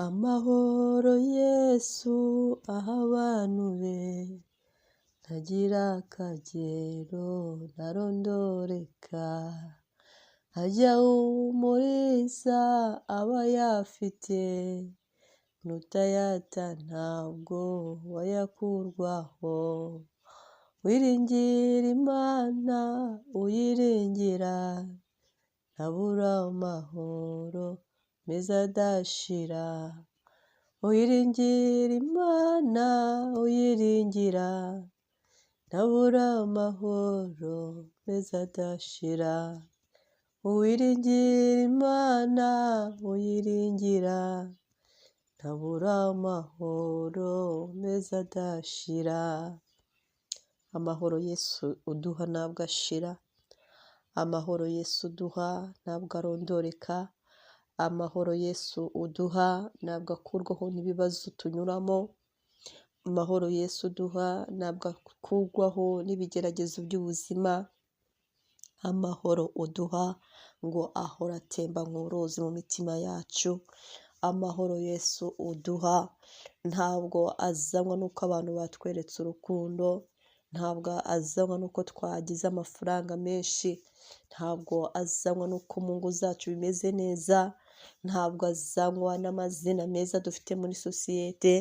Amahoro Yesu aha abantu be ntagira akagero, ntarondoreka, ajya ahumuriza abayafite, nutayata ntabwo wayakurwaho. Wiringira Imana uyiringira, ntabura amahoro meza adashira. Uyiringira Imana uyiringira, ntabura amahoro meza adashira. Uwiringira Imana uyiringira, ntabura amahoro meza adashira. Amahoro Yesu uduha ntabwo ashira, amahoro Yesu uduha ntabwo arondoreka, amahoro Yesu uduha ntabwo akurwaho n'ibibazo tunyuramo, amahoro Yesu uduha ntabwo akurwaho n'ibigeragezo by'ubuzima, amahoro uduha ngo ahora atemba nk'uruzi mu mitima yacu, amahoro Yesu uduha ntabwo azanwa n'uko abantu batweretse urukundo, ntabwo azanwa n'uko twagize amafaranga menshi, ntabwo azanwa n'uko mu ngo zacu bimeze neza, ntabwo azanwa n'amazina meza dufite muri sosiyete.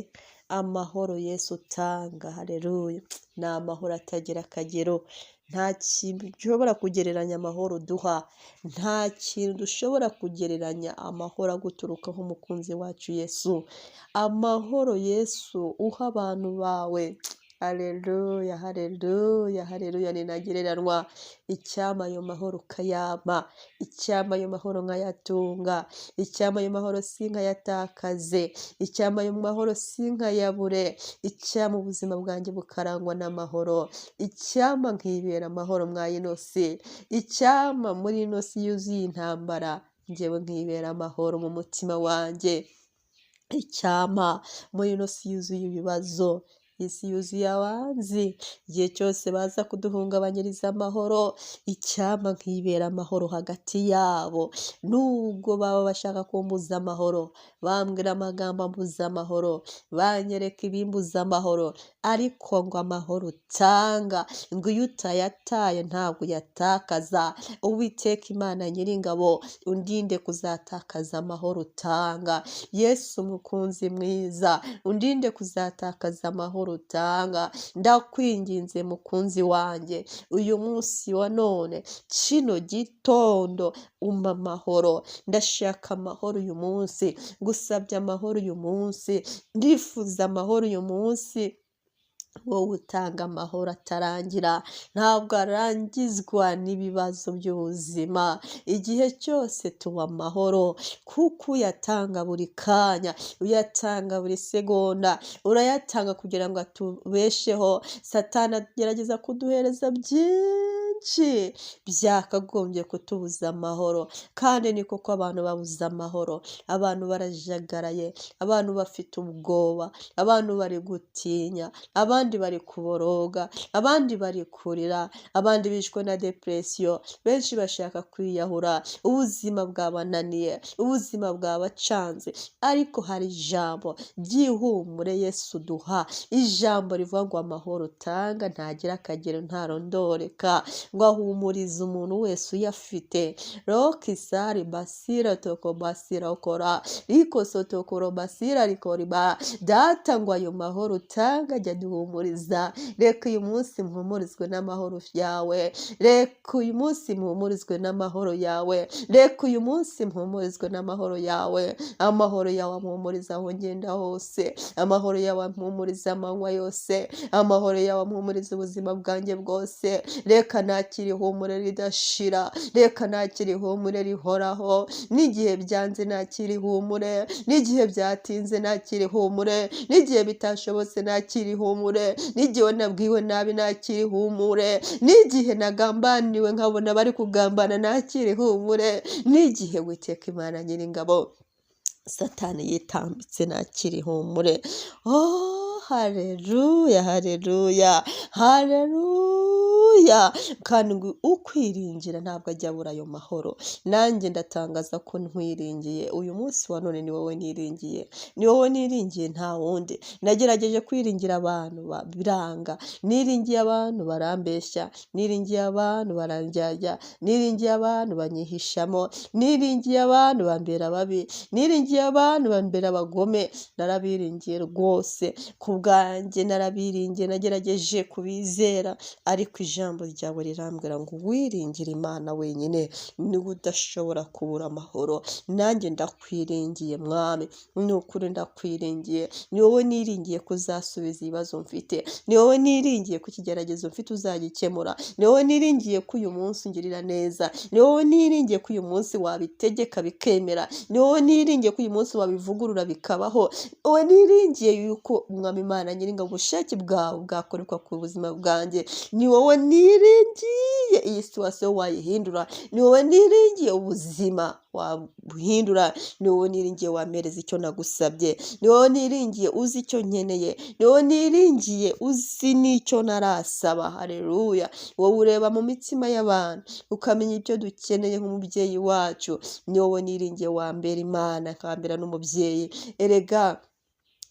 Amahoro Yesu utanga, haleluya, ni amahoro atagira akagero. Nta kintu dushobora kugereranya amahoro uduha, nta kintu dushobora kugereranya amahoro aguturukaho, umukunzi wacu Yesu. Amahoro Yesu uha abantu bawe, haleluya, haleluya, haleluya, ntagereranywa. Icyampa ayo mahoro ukayampa, icyampa ayo mahoro nkayatunga, icyampa ayo mahoro sinkayatakaze, icyampa ayo mahoro sinkayabure, icyampa ubuzima bwanjye bukarangwa n'amahoro, icyampa nkibera amahoro mwa ino si, icyampa muri ino si yuzuye intambara, njyewe nkibera amahoro mu mutima wanjye, icyampa muri ino si yuzuye ibibazo, isi yuzuye abanzi, igihe cyose baza kuduhungabanyiriza amahoro, icyampa nkibera amahoro hagati yabo, nubwo baba bashaka kumbuza amahoro, bambwira amagambo ambuza amahoro, banyereka ibimbuza amahoro, ariko ngo amahoro utanga, ngo iyo utayataye ntabwo uyatakaza. Uwiteka Imana Nyiringabo, undinde kuzatakaza amahoro utanga. Yesu mukunzi mwiza, undinde kuzatakaza amahoro utanga. Ndakwinginze mukunzi wanjye, uyu munsi wa none, kino gitondo, umpa amahoro. Ndashaka amahoro uyu munsi, ngusabye amahoro uyu munsi, ndifuza amahoro uyu munsi. Wowe utanga amahoro atarangira, ntabwo arangizwa n'ibibazo by'ubuzima. Igihe cyose tuba amahoro, kuko uyatanga buri kanya, uyatanga buri segonda, urayatanga kugira ngo atubesheho. Satani agerageza kuduhereza byinshi byakagombye kutubuza amahoro, kandi ni koko abantu babuze amahoro, abantu barajagaraye, abantu bafite ubwoba, abantu bari gutinya, abandi bari kuboroga, abandi bari kurira, abandi bishwe na depression, benshi bashaka kwiyahura, ubuzima bwabananiye, ubuzima bwabacanze. Ariko hari ijambo ry'ihumure Yesu duha, ijambo rivuga ngo amahoro utanga ntagira akagero, ntarondoreka, ngo ahumurize umuntu wese uyafite. Rokisari basira toko basira okora rikosotokoro basira rikoriba. Data, ngo ayo mahoro utanga ajya aduhumuriza. Reka uyu munsi mpumurizwe n'amahoro yawe, reka uyu munsi mpumurizwe n'amahoro yawe, reka uyu munsi mpumurizwe n'amahoro yawe. Amahoro yawe ampumuriza aho ngenda hose, amahoro yawe ampumuriza amanywa yose, amahoro yawe ampumuriza ubuzima bwanjye bwose. Reka nakire ihumure ridashira, reka nakire ihumure rihoraho. N'igihe byanze nakire ihumure, n'igihe byatinze nakire ihumure, n'igihe bitashobotse nakire ihumure, n'igihe nabwiwe nabi nakire ihumure, n'igihe nagambaniwe nkabona bari kugambana nakire ihumure, n'igihe Witeka Imana Nyiringabo Satani yitambitse nakire ihumure. Oh, Hareruya, hareruya, hareruya! Kandi ngo ukwiringira ntabwo ajya abura ayo mahoro. Nanjye ndatangaza ko nkwiringiye uyu munsi wa none. Ni wowe niringiye, ni wowe niringiye, nta wundi. Nagerageje kwiringira abantu biranga, niringiye abantu barambeshya, niringiye abantu barandyarya, niringiye abantu banyihishamo, niringiye abantu bambera babi, niringiye abantu bambera abagome. Narabiringiye rwose, ku bwanjye narabiringiye, nagerageje kubizera, ariko ijambo ryawe rirambwira ngo wiringire Imana wenyine niwe udashobora kubura amahoro. Nanjye ndakwiringiye, Mwami, ni ukuri ndakwiringiye. Ni wowe niringiye ko uzasubiza ibibazo mfite, ni wowe niringiye ko ikigeragezo mfite uzagikemura, ni wowe niringiye ko uyu munsi ungirira neza, ni wowe niringiye ko uyu munsi wabitegeka bikemera, ni wowe niringiye ko uyu munsi wabivugurura bikabaho, ni wowe niringiye yuko, Umwami Imana Nyiringabo, ubushake bwawe bwakorerwa ku buzima bwanjye. Ni wowe niringiye iyi situation wayihindura, ni wowe niringiye ubuzima wabuhindura, ni wowe niringiye wampereza icyo nagusabye, ni wowe niringiye uzi icyo nkeneye, ni wowe niringiye uzi n'icyo ntarasaba. Hareruya! Wowe ureba mu mitima y'abantu ukamenya ibyo dukeneye nk'umubyeyi wacu, ni wowe niringiye wambera Imana akambera n'umubyeyi. Erega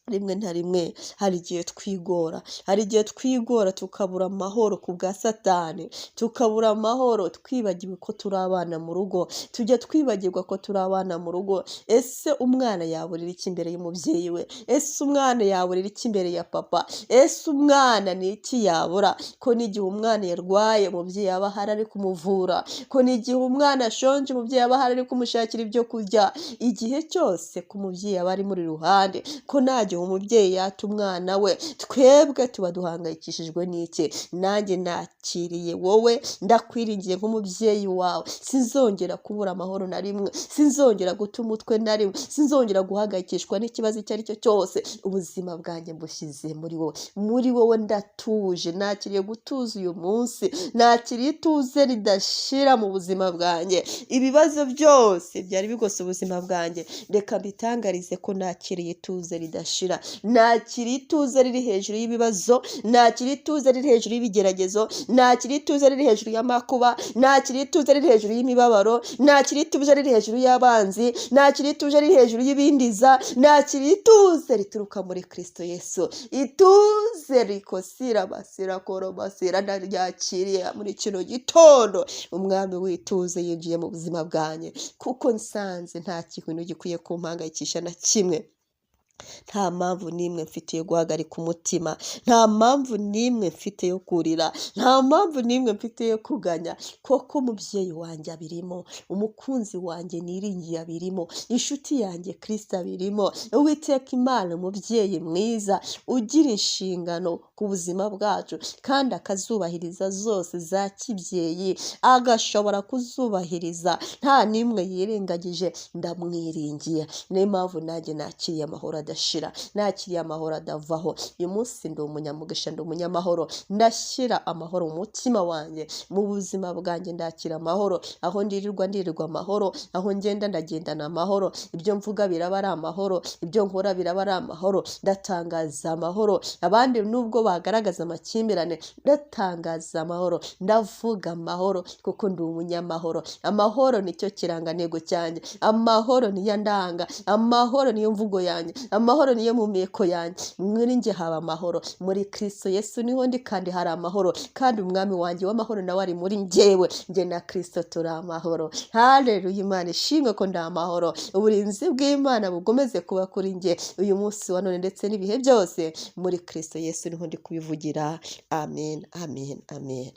rimwe na rimwe hari igihe twigora, hari igihe twigora tukabura amahoro ku bwa Satani, tukabura amahoro twibagiwe ko turi abana mu rugo. Tujya twibagirwa ko turi abana mu rugo. Ese umwana yaburira iki imbere y'umubyeyi we? Ese umwana yaburira iki imbere ya papa? Ese umwana ni iki yabura, ko n'igihe umwana yarwaye umubyeyi aba ahari ari kumuvura, ko n'igihe umwana ashonje umubyeyi aba ahari ari kumushakira ibyo kurya, igihe cyose ko umubyeyi aba ari muri ruhande, ko nta gihe umubyeyi yata umwana we? Twebwe tuba duhangayikishijwe n'iki? Nanjye nakiriye wowe, ndakwiringiye nk'umubyeyi wawe. Sinzongera kubura amahoro na rimwe, sinzongera guta umutwe na rimwe, sinzongera guhangayikishwa n'ikibazo icyo ari cyo cyose. Ubuzima bwanjye mbushyize muri wowe, muri wowe ndatuje. Nakiriye gutuza uyu munsi, nakiriye ituze ridashira mu buzima bwanjye. Ibibazo byose byari bigose ubuzima bwanjye, reka mbitangarize ko nakiriye ituze ridashira, nakiriye ituze riri hejuru y'ibibazo, nakiriye ituze riri hejuru y'ibigeragezo, nakiriye ituze riri hejuru y'amakuba, nakiriye ituze riri hejuru y'imibabaro, nakiriye ituze riri hejuru y'abanzi, nakiriye ituze riri hejuru y'ibindiza, nakiriye ituze rituruka muri Kristo Yesu. Ituze rikosira basira korobasira, ndaryakiriye muri kino gitondo. Umwami w'ituze yinjiye mu buzima bwanjye, kuko nsanze nta kintu gikwiye kumpangayikisha na kimwe. Nta mpamvu n'imwe mfite yo guhagarika umutima, nta mpamvu n'imwe mfite yo kurira, nta mpamvu n'imwe mfite yo kuganya, koko umubyeyi wanjye abirimo, umukunzi wanjye niringiye abirimo, inshuti yanjye Kirisita abirimo. Uwiteka Imana, umubyeyi mwiza ugira inshingano ku buzima bwacu kandi akazubahiriza zose za kibyeyi, agashobora kuzubahiriza nta n'imwe yirengagije, ndamwiringiye. Niyo mpamvu nanjye nakiriye amahoro adashira, nakiriye amahoro adavaho. Uyu munsi ndi umunyamugisha, ndi umunyamahoro. Ndashyira amahoro mu mutima wanjye, mu buzima bwanjye ndakira amahoro. Aho ndirirwa ndirirwa amahoro, aho ngenda ndagendana amahoro, ibyo mvuga biraba ari amahoro, ibyo nkora biraba ari amahoro. Ndatangaza amahoro. Abandi nubwo bagaragaza amakimbirane, ndatangaza amahoro, ndavuga amahoro kuko ndi umunyamahoro. Amahoro nicyo kirangantego cyanjye, amahoro niyo ndanga, amahoro niyo mvugo yanjye, amahoro niyo mpumeko yanjye. Muri njye haba amahoro, muri Kristo Yesu niho ndi kandi hari amahoro, kandi Umwami wanjye w'amahoro nawe ari muri njyewe. Njye na Kristo turi amahoro. Haleluya! Imana ishimwe ko ndi amahoro. Uburinzi bw'Imana bukomeze kuba kuri njye uyu munsi wa none ndetse n'ibihe byose. Muri Kristo Yesu niho ndi kubivugira. Amen, amen, amen.